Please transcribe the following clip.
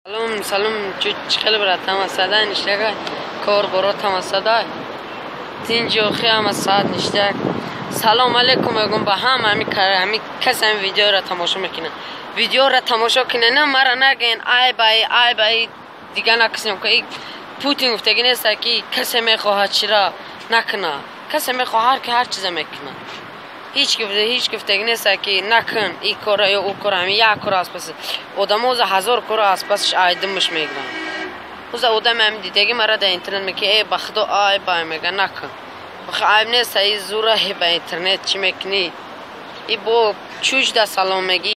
Салом, салом, чӣ хеле, брат, ҳама сада ништяк, кор борот ҳама сада, тинҷи охи, ҳама саат ништяк. Салом алейкум мегум ба ҳама ҳами касе ҳами видеоро тамошо мекунад. Видеоро тамошо кунед, на мара наген ай бай ай бай дига накунем. Путин гуфтагӣ неста, ки касе мехоҳад чира накуна, касе мехоҳад, ҳар ки ҳар чиза мекунад. Ҳеҷ гуфтагӣ неста, ки накун и кора ё ӯ кора. Ҳами як кора аз паси одамо оза ҳазор кора аз пасиш айдимаш мегиранд. Оза одами ҳами дидаги мара дар интернет меки, э, ба худо, ай бай мега, накун. Охи айб неста, и зура ба интернет чӣ мекунӣ? И бо чуҷда салом мегӣ.